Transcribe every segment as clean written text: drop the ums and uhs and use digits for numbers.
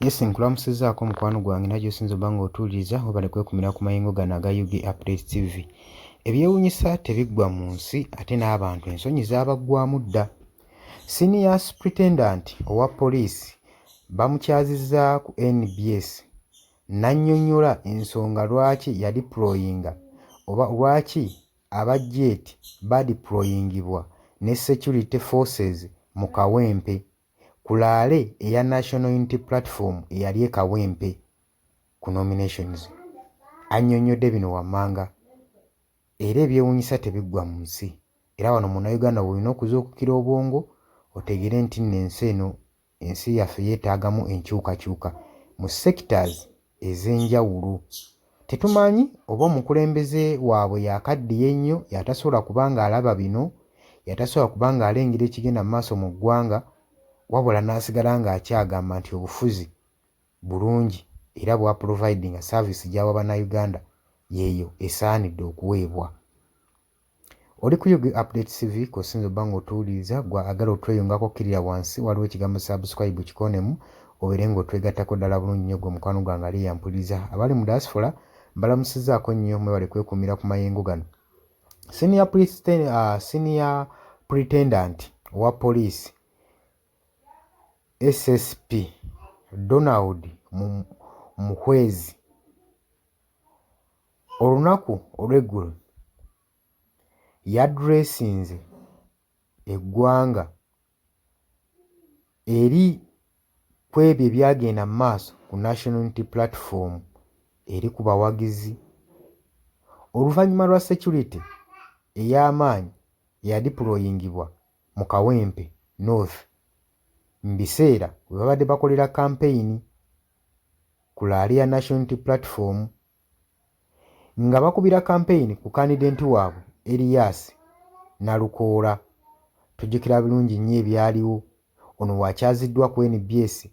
Yes, nkulamusizzaako mukwano gwange naye gy'osinze obba ng'otuwuliriza. Webale kwekumira ku mayengo gano aga UG Update TV. Ebyewuunyisa tebiggwa mu nsi, ate n'abantu ensonyi zaabaggwamu dda. Senior Superintendent owa poliisi bamukyazizza ku NBS n'annyonnyola ensonga lwaki yadiployinga oba lwaki aba Jet badiployingibwa ne Security Forces mu Kawempe ku laale eya National Unity Platform eyali e Kawempe ku nominations. Annyonnyodde bino wammanga era ebyewuunyisa tebiggwa mu nsi, era wano Munnayuganda w'olina okuzuukukira obwongo otegeere nti nno ensi eno, ensi yaffe yeetaagamu enkyukakyuka mu sectors ez'enjawulo. Tetumanyi oba omukulembeze waabwe yakaddiye nnyo y'atasobola kuba ng'alaba bino, y'atasobola kuba ng'alengera ekigenda mu maaso mu ggwanga, wabula n'asigala ng'akyagamba nti obufuzi bulungi era bwa providinga service gy'awa Bannayuganda y'eyo esaanidde okuweebwa. Oli ku UG Update TV kw'osinze obba ng'otuwuliriza. Gwe agala otweyungako kkirira wansi waliwo ekigambo subscribe kikoonemu obeere ng'otwegattako ddala bulungi nnyo gwe mukwano gwange ali eyampuliriza. Abali mu diaspora mbalamusizzaako nnyo, mwebale kwekuumira ku mayengo gano. Senior Superintendent owa poliisi SSP Donald Muhwezi olunaku olw'eggulo yadressinze eggwanga eri kw'ebyo ebyagenda mu maaso ku National Unity Platform eri ku bawagizi oluvannyuma lwa security ey'amaanyi eyadiployingibwa mu Kawempe North mu biseera we babadde bakolera kampeyini ku laali ya National Unity Platform nga bakubira kampeyini ku kandidenti waabwe Erias Nalukoola. Tujjukira bulungi nnyo ebyaliwo. Ono w'akyaziddwa ku NBS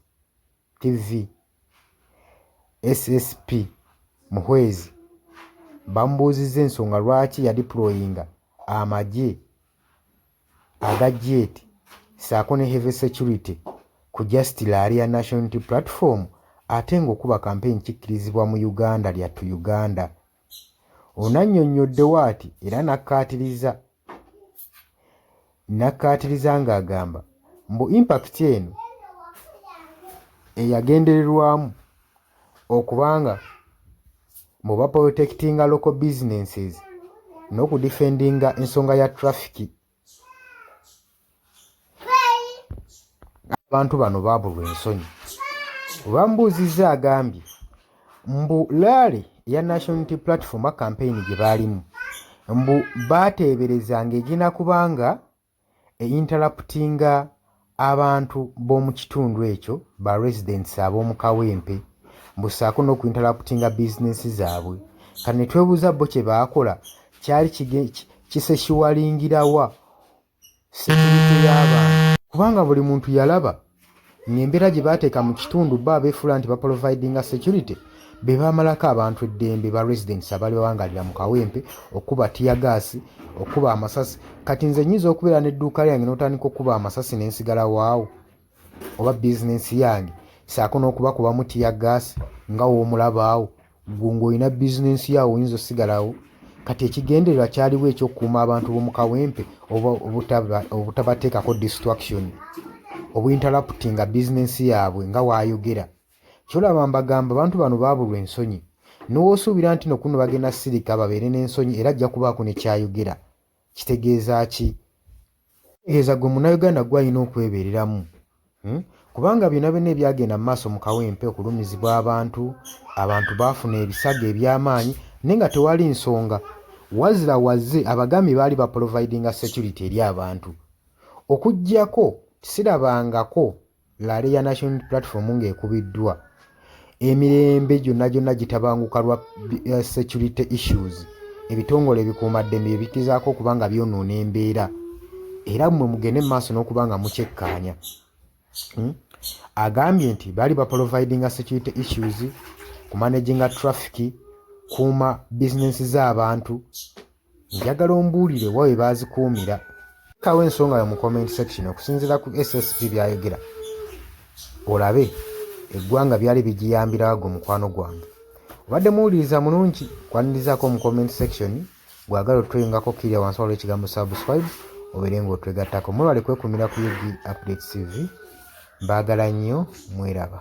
TV, SSP Muhwezi bamubuuzizza ensonga lwaki yadiployinga amagye aga Jet ssaako ne Heavy Security ku just laali ya National Unity Platform ate ng'okuba kampeyini kikkirizibwa mu Uganda lyattu Uganda. Ono annyonnyodde waati era n'akkaatiriza n'akkaatiriza ng'agamba mbu impact eno eyagendererwamu okubanga mbu baprotectinga local businesses n'okudefendinga ensonga ya traffic. Abantu bano baabulwa ensonyi. Bwe bamubuuzizza agambye mbu laali eya National Unity Platform campaign gye baalimu mbu baateebereza ng'egenda kubanga einterruptinga abantu b'omu kitundu ekyo, ba residents ab'omu Kawempe, mbu ssaako n'okuinterruptinga bizinensi zaabwe. Kati ne twebuuza bo kye baakola kyali kisekiwalingirawa security y'abantu, kubanga buli muntu yalaba ng'embeera gye baateeka mu kitundu, bo abeefuula nti baprovidinga security be baamalako abantu eddembe, ba residents abaali bawangalira mu Kawempe, okuba teargas, okuba amasasi. Kati nze nnyinza okubeera n'edduuka lyange n'otandika okuba amasasi ne nsigala waawo, oba bizinensi yange, ssaako n'okubakubamu teargas nga w'omulabaawo, gwe ng'olina bizinensi yawo oyinza osigalawo? Kati ekigendererwa kyaliwo ekyokukuuma abantu b'omu Kawempe oba obutabateekako destruction, obuinterruptinga bizinensi yaabwe nga waayogera. Kyolaba mbagamba abantu bano baabulwa ensonyi. N'owoosuubira nti no kuno bagenda sirika babeere n'ensonyi, era ajja kubaako ne kyayogera. Kitegeeza ki? Kitegeeza gwe Munnayuganda gwe alina okwebeereramu, Kubanga byonna byonna ebyagenda mu maaso mu Kawempe, okulumizibwa abantu, abantu baafuna ebisago eby'amaanyi naye nga tewali nsonga. Wazira wazze abagambye baali baprovidinga security eri abantu. Okuggyako sirabangako laale ya National Unity Platform ng'ekubiddwa. Emirembe gyonna gyonna gitabanguka lwa security issues. Ebitongole ebikuumaddembe bye bigezaako okuba nga byonoona embeera. Era mmwe mugende mu maaso n'okuba nga mukyekkaanya. Agambye nti baali baprovidinga security issues, kumanaginga traffic, kuuma bizinensi z'abantu. Njagala ombuulire wa we baazikuumira. Lekawo ensonga yo mu comment section okusinziira ku SSP by'ayogera olabe. Eggwanga byali bigiyambirawa gwe mukwano gwange? Obadde muwuliriza mulungi, kwanirizaako mu comment section. Bw'agala otweyungako kkirira wansi waliwo ekigambo subscribe obeere ng'otwegattako. Mwebale kwekumira ku UG Updates TV. Mbaagala nnyo, mweraba.